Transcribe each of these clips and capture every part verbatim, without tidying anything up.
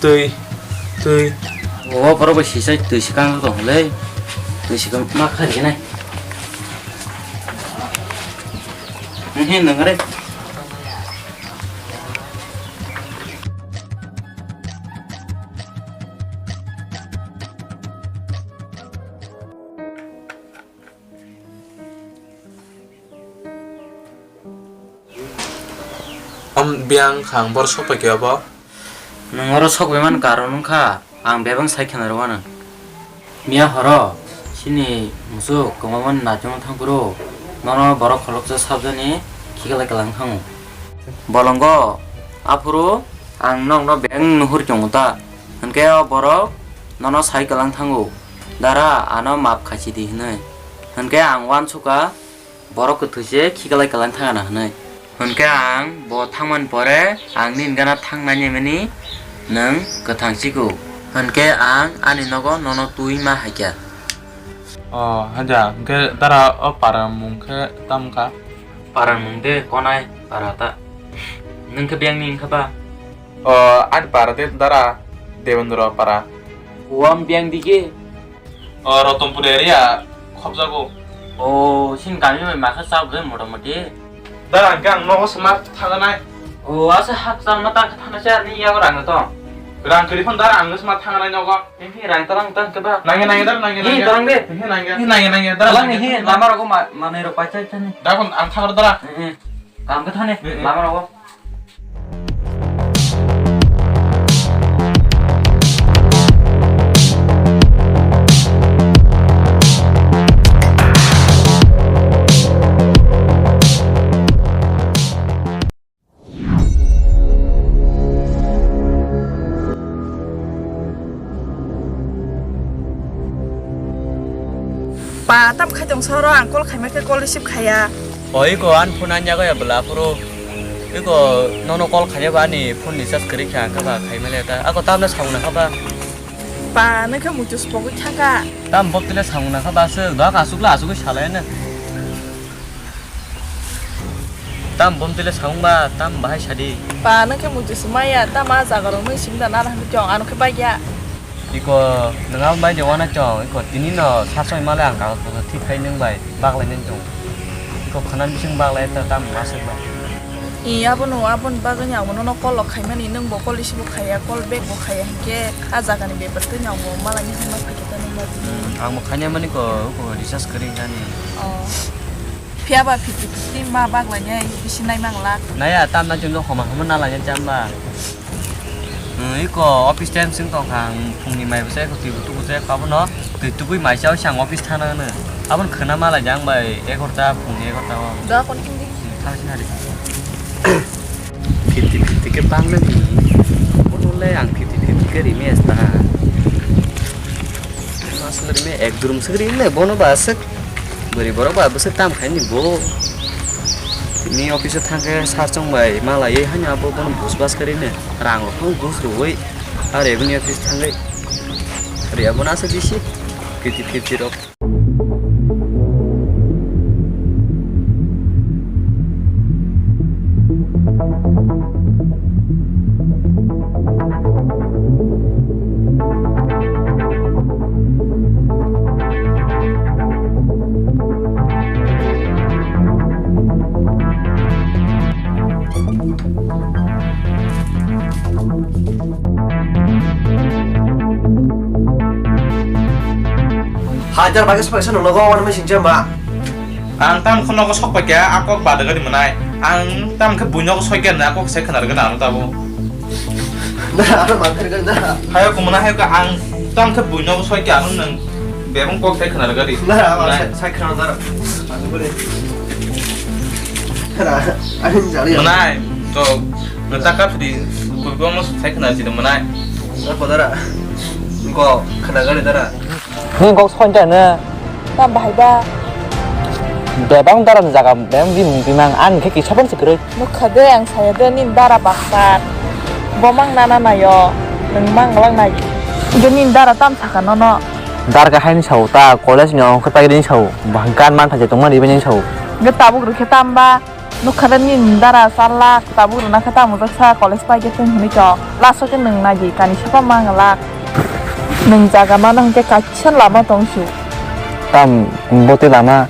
Twi, twi. O borok bai sisai twi swkang tong le. Twi swkang ma kha rinai. Nangre. Om biyang khang bor sok pai khe obo. Nwng oro sok bai man karon wngkha, ang bebak sai khna rw anw. Miya horo chini musuk kwmamani nachung thangphuru nono borok khoroksa sabjani khiklai kwlang thango. Bolongo aphuru ang nokno bebak nuhur chongo ta, hwnkhe o borok nono sai kwlang thango, "Dara, ano maap khaisidi," hwnwi. Hwnkhe ang uansukha, borok kwthwi se khiklai kwlang thangana hwnwi. Hwnkhe ang bo thangmani pore ang nini gana thangnani mani nwng kwthang chikhu. Hwnkhe ang ani nogo nono twi ma haikha. O, haja, hwnkhe dara o para mung khe tamo kha? Para mung de konai para ta. Nwng khe biyang ni wngkha ba? O, ani para de dara Devendra para. Uam biyang dige. O, Rotonpur area khopjago. O, sin kami bai makha chao ble motamoti. Dara hwnkhe ang nogo sma thanganai. O, asa hak chal ma ta thana cha ni yago rang to. Rang kri phon dara ang sma thanganai nogo. Ehe, rang torang tang keba. Nangya, nangya, dara, nangya, nangya. Torang de. Ehe, nangya. Ehe, nangya, nangya, dara, nangya, nangya, he, nangya. Lama rogo ma, manwi rok pacha chani. Dakon ang thangor dara. Ehe. Kam khe thani, ehe, lama rogo. Pa, tam khai tong soro, ang call khaima khe call receive khaya. O iko, an phone an jago ya bwla phuru. Iko, nono call khaima ba ani phone ni charge kwrwi kha, ang kha ba khaima le ta. Ako tamno samung na kha ba? Pa, nang khe muitu spogwi thangka. Tam bottle samung na kha ba se, dok asuk la asuk salai na. Tam bom tele samung ba, tam bahai sadi. Pa, nang khe muitu se maya, tam a jaga rok nung sing da nana hwnwi chong, ano khe bai ya. Iko, nung abo bai de wana chong, iko tini no sasoi male ang kago kago thik khai nung bai, baglai nung chong. Iko khana bising baglai ta tam aswk bai. I, abono, aboni bagwi ni ang nono call rok khaimani, nung bo call receive bo khaiya, call back bo khaiya, hinkhe a jaga ni bepar twi ni ang bo malai ni hwnma phaikhe ta nung bai. Hmm, ang bo khaina mani ko, ko recharge kwrwi nani. Oh. Phiya ba fifty fifty ma bak lainai bisi nai mang lak. Naya, tam na chwng homa homa na lainai cham ba. Hmm, iko office time swng tong kha, ang phungni mai bwsai ko twi butu bwsai ko abono twi tubui mai chao se ang office thana hwno. Aboni khwna ma lai jang bai egarota phungni egarota o. Da kon hindi. Hmm, thang sina di. Fifty fifty ke bang na ni. Bono le ang fifty fifty ke rimi esta. Asle rimi ek durum swk rimi bono ba swk. Bwrwi borok ba bwswk tam khai ni bo. Tini office o thang khe sar chong bai malai haino abo bono bus bus kari ne rang rok phano gus rwui aro eboni office thangwi rwya bono aswk bisi fifty fifty rok. Hajar bagwi sok paisa nung nogo wani machine jemba. Ang tam khe nogo sok paikha, a kok bada gari mwnai. Ang tam khe buino sok khe na kok se khna rwgwi na ano tabo. Na, ano mangkar gari na. Hayo kumuna hayo ka ang tam khe buino sok khe ano nung bebong kok se khna rwgwi. Na, ano sai khna rwgwi. Ano bole. Na, ano jali. Mwnai, to, na taka phidi, kubibong no sai khna rwgwi mwnai. Na, kodara. Ko khna gari dara. Nini kok soi ta na? Tam bahai ba? Bebang dara ni jaga, bebang bimung bimang, ang khe kisa phan se kwrwi. Nukha de, ang saya de, nini dara baksa. Bo mang nana nayo, nwng mang lang nai. Je nini dara tam saka nono. Dar ka haini sao ta, college ni ong khe paigri ni sao, bangkan man phaje tongma ribe ni sao. Ge tabuk rikhe tam ba? Nukha da nini dara char lakh tabuk rwna khe tamo jak sa college pai khe tong hinwi tok. Last o khe nwng nagi kani sapa manglak. Nwng jaga mano hinkhe kaisa lama tong su. Tam bote lama.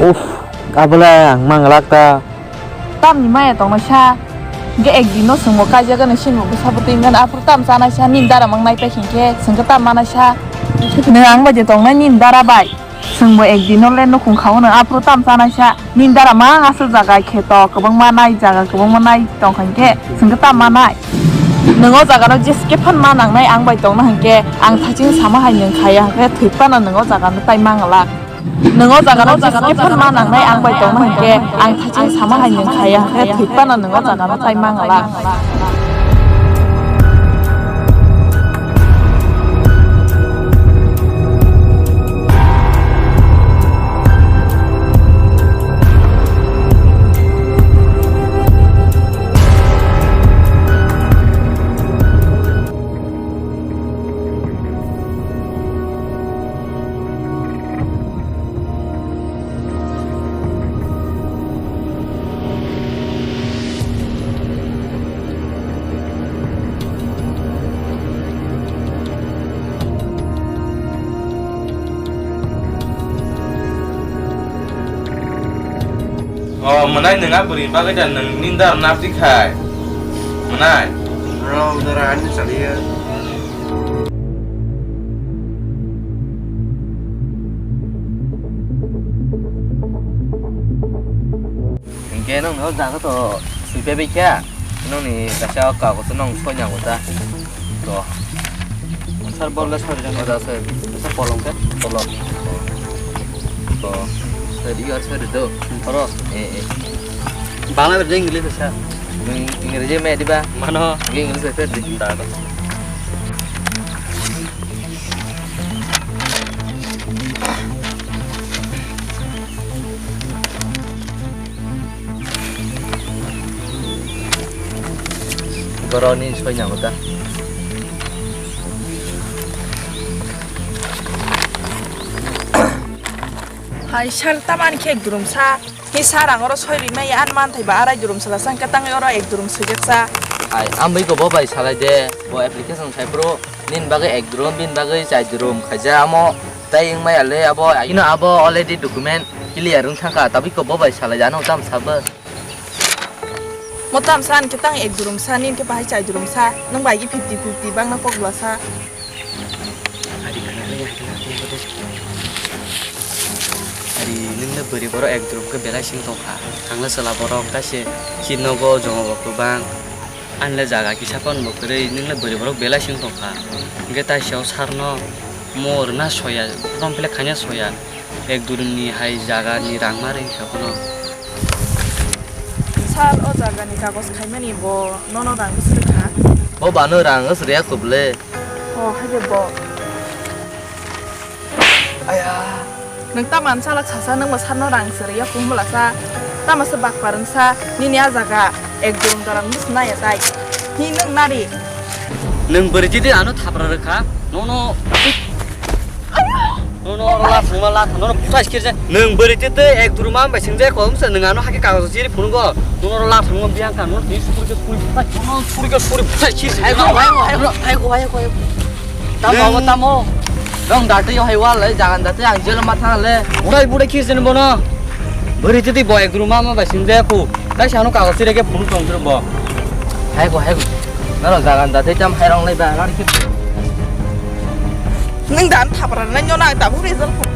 Uff, abole ang manglak ta. Tamni maya tongnaisa. Hingke ekdin no chwngbo kaijagani sinbo bwsa bwtwi wngkha, aphuru tam chanaisa nini dara mang naipai hinkhe chwngkhe tam manaisa. Nwng ang bai je tongnai nini dara bai. Chwngbo ekdin no le nukhung khao nwng aphuru tam chanaisa. Nini dara mang aswk jaga kheto kwbangma nai jaga kwbangma nai tongkha hinkhe chwngkhe tam manai. Nwng o jaga no jeske phan ma nangnai ang bai tongna hinkhe ang thaching sama hai nwng khaya hinkhe thwi phano nwng o jaga no tai manglak. Nwng o jaga no jeske phan ma nangnai ang bai tongna hinkhe ang thaching sama hai nwng khaya hinkhe thwi phano nwng o jaga no tai manglak. O mwnai nwng a bwrwini bagwi da nwng nini dara napri khai mwnai. Bro, dara ani chaliya. Hinkhe nwng no jaga to swipe bai kha. Nwng ni kaisa kagoz nwng soi nang ta. To. Sir, bol le sir, jang. Oda sir. Sir, polong ke? Polong. To. Sir, you are sir do. Poro. Eh, eh. Bangla ber English sir. Ing-, Ingreji me diba? Mano. English sir di. Da, da. Borok ni soi nang ta. Hai sir, tamani khe ek durum sa. Hi sir, ang oro soi rimai ya, ani manthai ba arai durum sala sa, hwnkhe tangwi oro ek durum swijak sa. Hai, amwi ko bo bai salai de, bo application sai phuru nini bagwi ek durum, bini bagwi chai durum khaijak amo, tei wngmaya le abo, ino abo already document clear wng thangkha, tabwi ko bo bai salai de, ano tam sabo. Mo tam sa, ani khe tang ek durum sa, nini khe bahai chai durum sa, nwng bai khe fifty fifty bangna kok bwla sa. Ari khna le ya khna te bote. Ari nwng le bwrwi borok ek durum khe belai sing tong kha. Ang le chwla borok kaise chini nogo jongo bo kwbang. Ani le jaga kisa phano bo kwrwi, nwng le bwrwi borok belai sing tong kha. Hwnkhe tai siyao sir no mo rwna soya, from philek khaina soya. Ek durum ni hai jaga ni rang ma ring kha phano. Sir, o jaga ni kagoj khaimani bo nono rang swrwk kha? Bo bano rang swrwya kubule. O, hai de bo. Aya. Nwng tamo salak sasa nwng bo sir no rang swrwya kung bwla sa. Tamo se bakpar wng sa nini a jaga ek durum doram nus naya tai. Hi nwng nari? Nwng bwrwi titi ano thapra rwkha. Nono. Nono oro la thangma la thang, nono buthai sikir se. Nwng bwrwi twi twi ek duru ma bai sing je kom se, nwng ano hake kagos chiri phunuk go. Nono oro la thangma biyang ka, nono twi suri ke suri buthai, nono suri ke suri buthai sikir se. Hai go, hai go, hai go, hai go, hai go, hai go. Tamo, nwng tamo. Dong dati yo hai wal le, jagan dati ang jelo ma thang le. Buthai buthai kir se bono. Bwrwi twi twi bo ek duru ma ma bai sing je ku. Dai sano kagos chiri ke phunuk tong jero bo. Hai go, hai go. Nono jagan dati tam hai rong lai ba, lari ke. Nwng dan thapra nai nyo na tabuk result phone.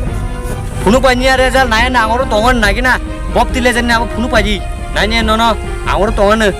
Phunuk bai niya result nai na angoro tongo nagi na. Bob tile jen ni abo phunuk bai di. Nai niya nono angoro tongo no.